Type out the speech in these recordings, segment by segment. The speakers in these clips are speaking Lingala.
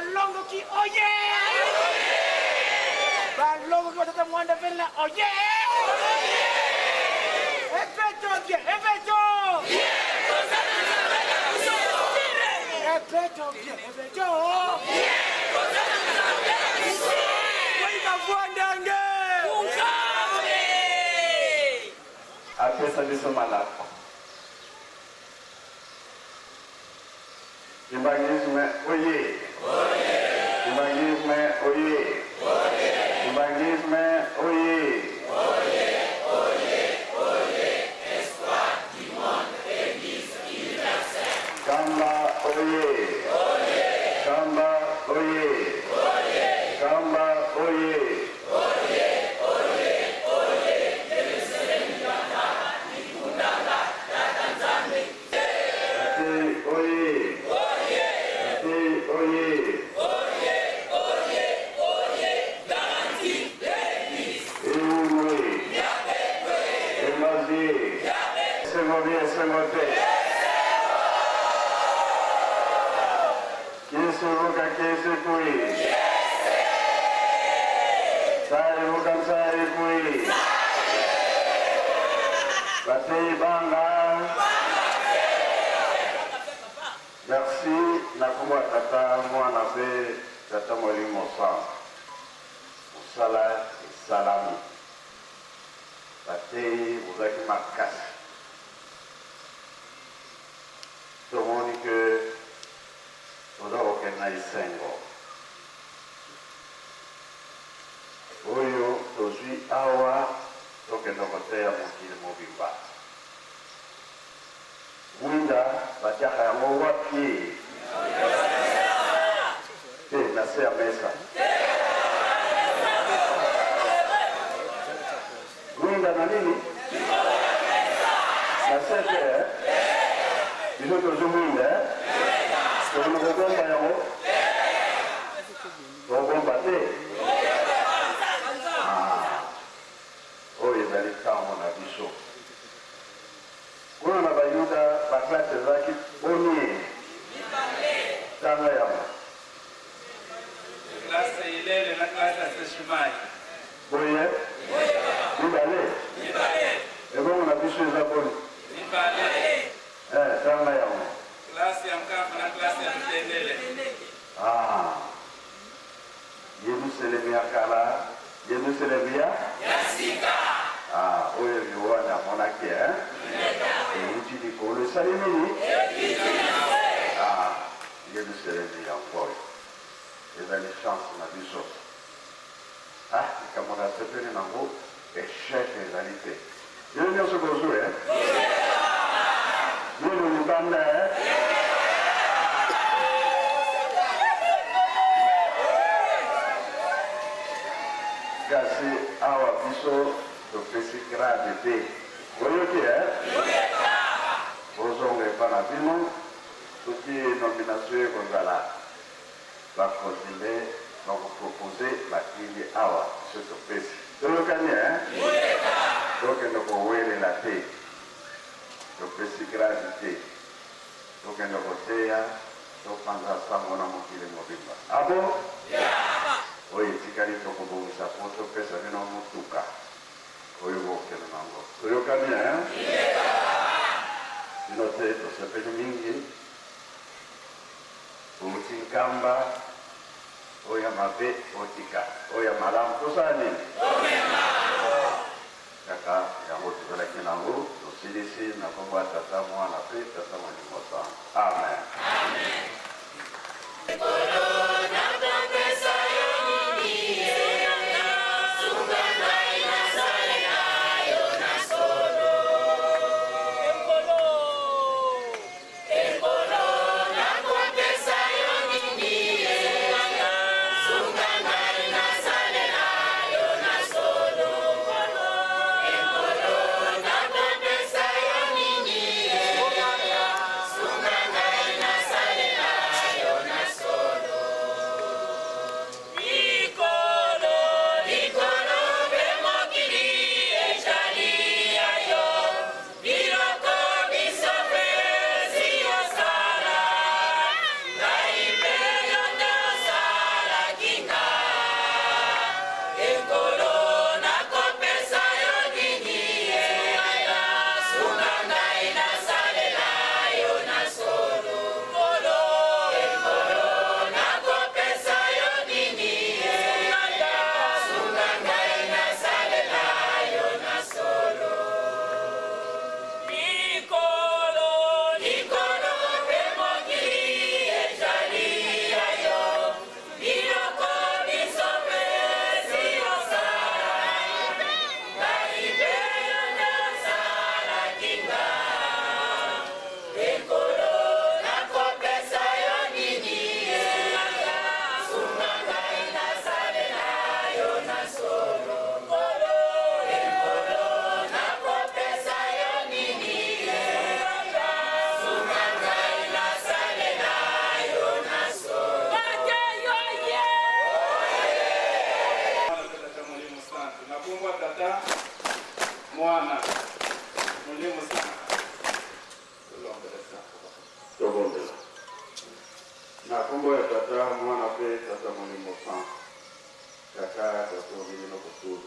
Balongoki oye! Balongoki batata mwanda vela oye! Epeto bien, epeto! Epeto bien, epeto! Koyika vwandange! Apesa biso malako. Kimbanguisme oye! Kimbanguisme oye! Kimbanguisme oye! Kamba oye! Kamba oye! Kamba oye! Atei oye! Atei oye! Eumwe! Emazi! Esengo bien, esengo te! Kisuruka kisikui! Sai bukan sai kui! Batei banga! Merci na kombo ya tata mwana pe tata molimo santu mosala esalami bateyi bozalaki makasi tomoni que toza kokende na esengo oyo tozwi awa tokende koteya mokili mobimba. Mwinda batiaka yango wapi? Te, na se ya mesa. Mwinda na nini? Na se te, eh? Biso tozwi mwinda, eh? Tokende kobomba yango? Tokobomba te? Ah, oyo ezali ntango na biso. Kuna na Bayuda, baklase ezalaki boni? Mibale. Tanga yango. Klase ya Ilele na klase ya Seshimai. Boye? Mibale? Mibale. Ebongo na biso eza boni? Mibale. Eh, tanga yango. Klase ya Nkamba na klase ya Lutendele. Ah. Yelusalemi ya kala, Yelusalemi ya sika. Ah, oyo Yoane amonaki, eh? Euti likolo esali nini? Ah, Yelusalemi yango oyo ezali chance na biso. Ah, likambo nasepeli nango, echec ezali te. Bino nyonso bozwi, eh? Bino libanda, eh? Kasi awa biso topesi grade te. Boyoki, eh? Bozonga epa na bino soki nomination ekozala Bakonzi nde bako proposer batindi awa biso topesi. Toyokani hein? Tokende kowelela te. Topesi grade te. Tokende koteya, topanza sango na mokili mobimba. Ah bon? Oyo etikali tokobongisa po topesa bino mutuka oyo bokokende na yango. Toyokani hein? Bino te tosepeli mingi. Bowuti Nkamba, oyo ya mabe botika, oyo ya malamu tosala nini? Kaka yango tozalaki na yango, tosilisi na kombo ya Tata, Mwana pe Tata Molimo Santu. Amen. Na kombo ya Tata, Mwana mpe Tata Molimo Santu. Kaka tatondi bino kotulu.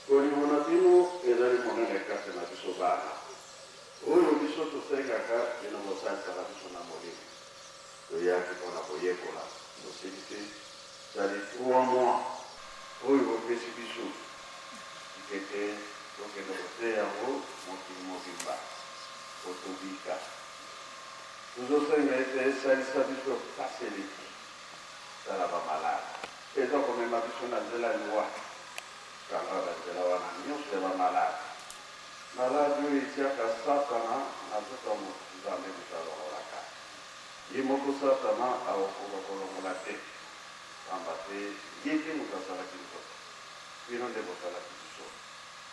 Bolingo na bino ezali monene kati na biso bana. Oyo biso tosengaka, bino bosalisaka biso na molimo. Toyaki mpo na koyekola, tosilisi esali 3 mois oyo bopesi biso. Tika ete tokende koteya yango mokili mobimba mpo tobika. Tozosenga ete esalisa biso pasi eleki. Tala ba malade eza komema biso na nzela ya liwa. Kanga ba nzela wana nionso ya ba malade. Maladi oyo etiaka satana na nzoto ya moto Nzambe moto alongolaka. Ye moko satana akokoka kolongola te. Pamba te ye te moto asalaki nzoto. Bino nde bosalaki biso.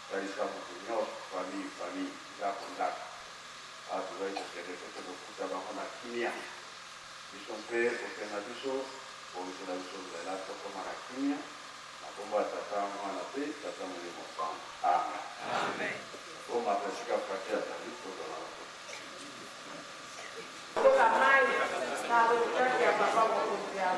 Salisa moto nionso, famille famille, ndako ndako. Awa tozali kokende tokende kokuta bango na kimia. Biso mpe kokende na biso, bongisela biso nzela tokoma na kimia. Na kombo ya Tata, Mwana mpe Tata Molimo Santu. Amen. Bomata esika Fatshi azali, tozala na Toka mai na retraite ya papa mokonzi ya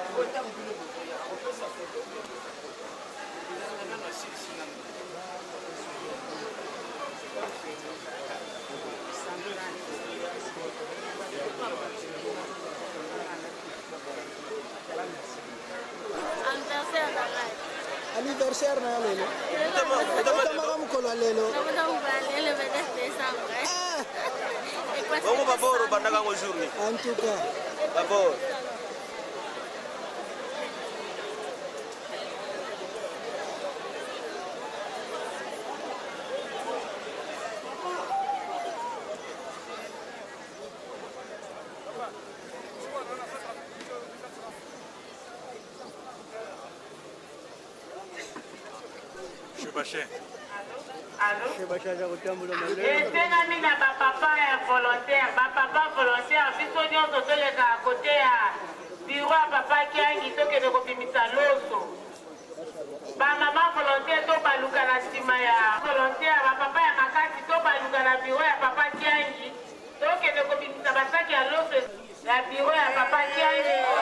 Anniversaire na yo lelo. Otamaka mokolo ya lelo. Bongo babor obandaka yango jour nini? En tout cas. Babor. Esengami na bapapa ya volontaire, bapapa volontaire, biso nyonso toleka kote ya biro ya papa Kiangi, tokende kobimisa loso. Bamama volontaire tobaluka na nsima ya volontaire, bapapa ya makasi tobaluka na biro ya papa Kiangi, tokende kobimisa basaki ya loso na biro ya papa Kiangi.